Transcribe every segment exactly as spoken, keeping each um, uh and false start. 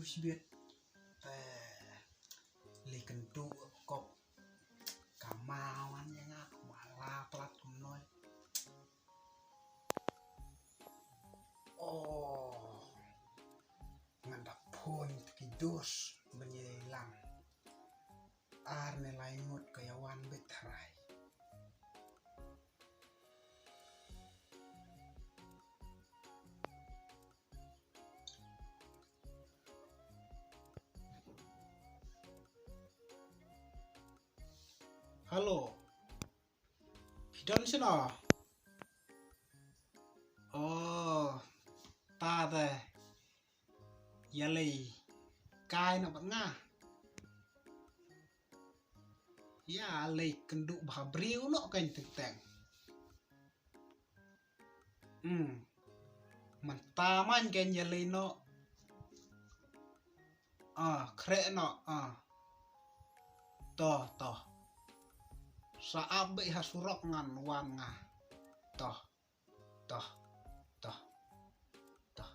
Shibit. Te lei kynduh kop. Ka maw wan ïa nga, ma la plat kumnoi. Oh. Ngan da phone ïa ki dos ban ïa lang. Ar ne lai ngut ka ïa wan beit tharai. Hello. Phi don shano? Oh, ta te. Ïa lei kai noh bad nga. Ïa lei kynduh bha briew noh kan teng teng. Hmm. Mynta man kan ïa lei noh. Ah, khreh noh, ah. Toh, toh. Sa ap beit ha surok ngan wan nga. Toh, toh, toh, toh.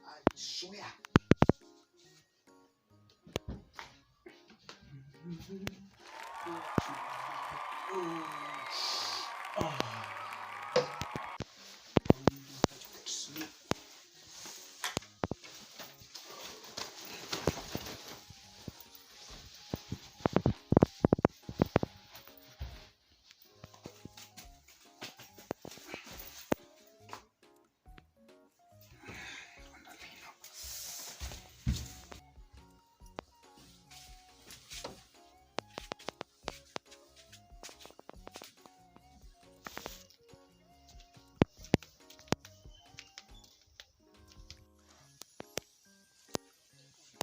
I swear.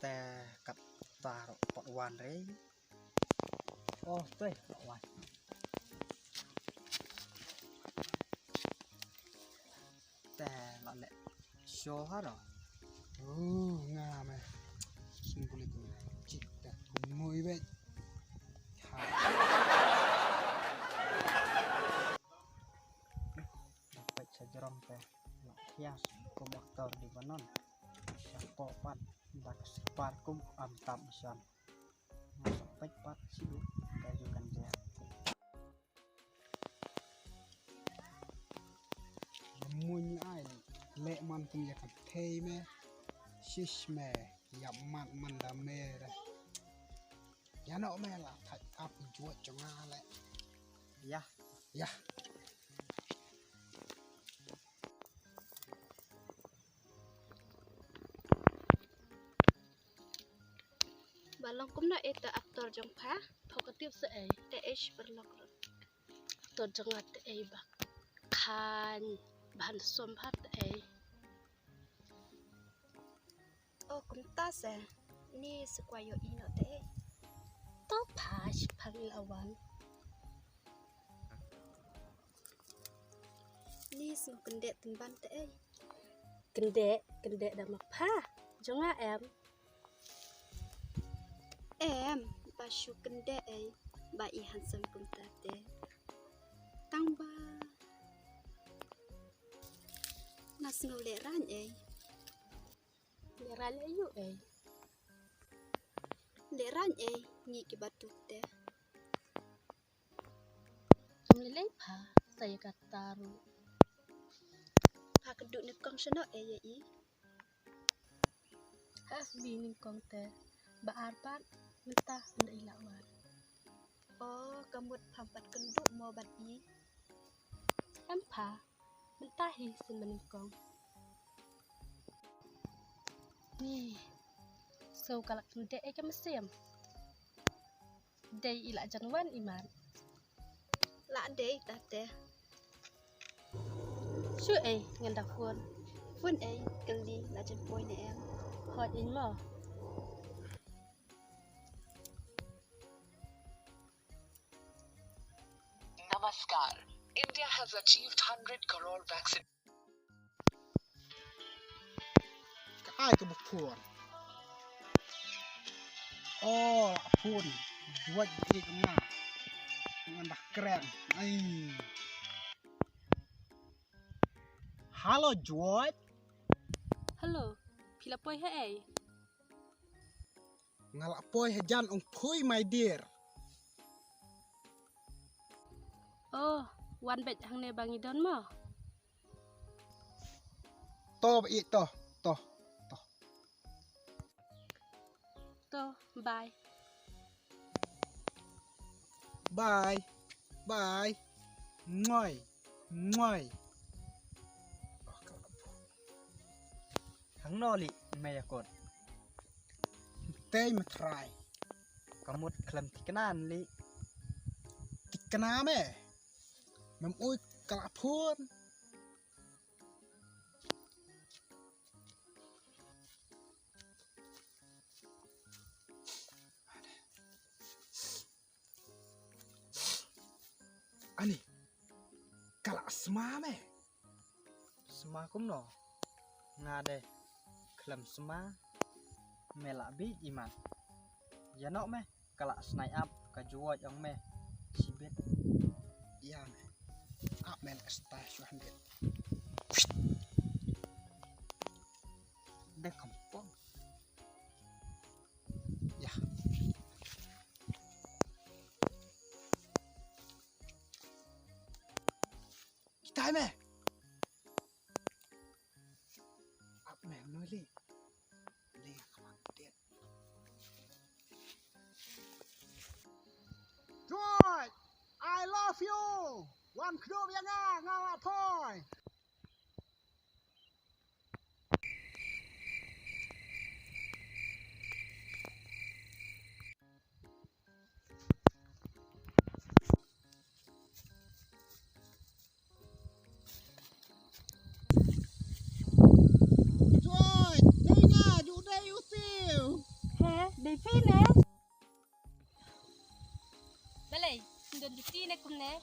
Te kat tar pat wan re. Oh, te pat wan. Te la le sho ha ro. Oh, nga me. Sing kulit ni. Cik te kumoi be. Ha. Peit sa jrong te. Lok thias kum aktor di banon. Sa ko pat bad spar kum am tam isan. Nga sa peit pat si u ka ju kan dia. Muñ ai leh man kum ïa ka thei me. Shish me. Ïa mat man da me re. Ïa no me la thait ap juat jong nga le. Ïa. Ïa. Ba long kumno ita aktor jong pha? Pha ka tip sa ei. Te ei shi paralok. Aktor jong nga te ei ba khan ba handsome bha te ei. Oh, kumta se. Ni sa kwah ïohi noh te ei. To pha shi pha la wan. Ni sngewkynduh tymmen te ei. Kynduh, kynduh da ma pha. Jong nga em. Em, ba shu kynduh ei. Ba i handsome kumta te. Tang ba nga sngew lehraiñ ei. Lehraiñ aïu ei? Lehraiñ ei, ngi ki ba duk te. Kam lei lei pha, sa ïa kata ruh. Pha kynduh nyngkong shano ei ïa i? Ha S B nyngkong te, ba ar pat, mynta ynda i la wan. Oh, ka mut pham pat kynduh mo bad i? Em pha, mynta hi sien ba nyngkong. Ni, so ka la kynduh ei ka mynsiem. Dei i la jan wan i mat. La dei ta te. Shu ei ngan da phone. Phone ei kylli la jan poi ne em. Hoi ei mo. Namaskar. India has achieved hundred crore vaccine. Ka ai ka ba phone. Oh, phone. Juat ik nga. Ngan dah kren. Ai. Halo Juat. Hello. Phi la poi ha ei? Nga la poi hajan ong phui my dear. Oh, wan bad hangne ba ngi don mo. To ba i to, to, to. To, bye. Bye, bye. Ngoi, ngoi. Hangno li me yakot. Tei me trai. Ka mut khlem thikna li. Thikna me. Mem ui ka la phone. Ani, ka la sma me. Sma kumno? Nga de khlem sma. Me la bi imat. Ïa no me ka la snai ap ka juwoj ong me. Sibit. Ïa me. Ap me la stai shuan bit. De kampong. Ïa. Kitai me. Ap me no li. Li ka man tiet. George, I love you. Wan kdup ïa nga, nga la poi. Joy, dei nga, ju dei u Steve. He, dei phi ne? Balei, ym don juti ne kumne?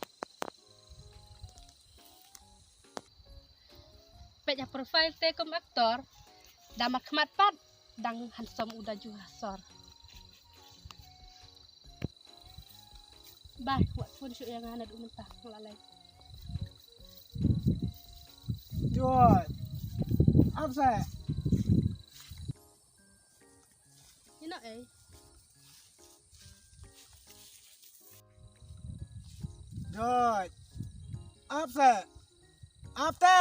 Peit ha profile te kum actor, da markhmat pat, dang handsome u da ju ha sor. Bye, wat phone shuh ïa nga naduh mynta, nga la leit. Joy. Ap seh. Ïa no ei? Joy. Ap seh. Ap te.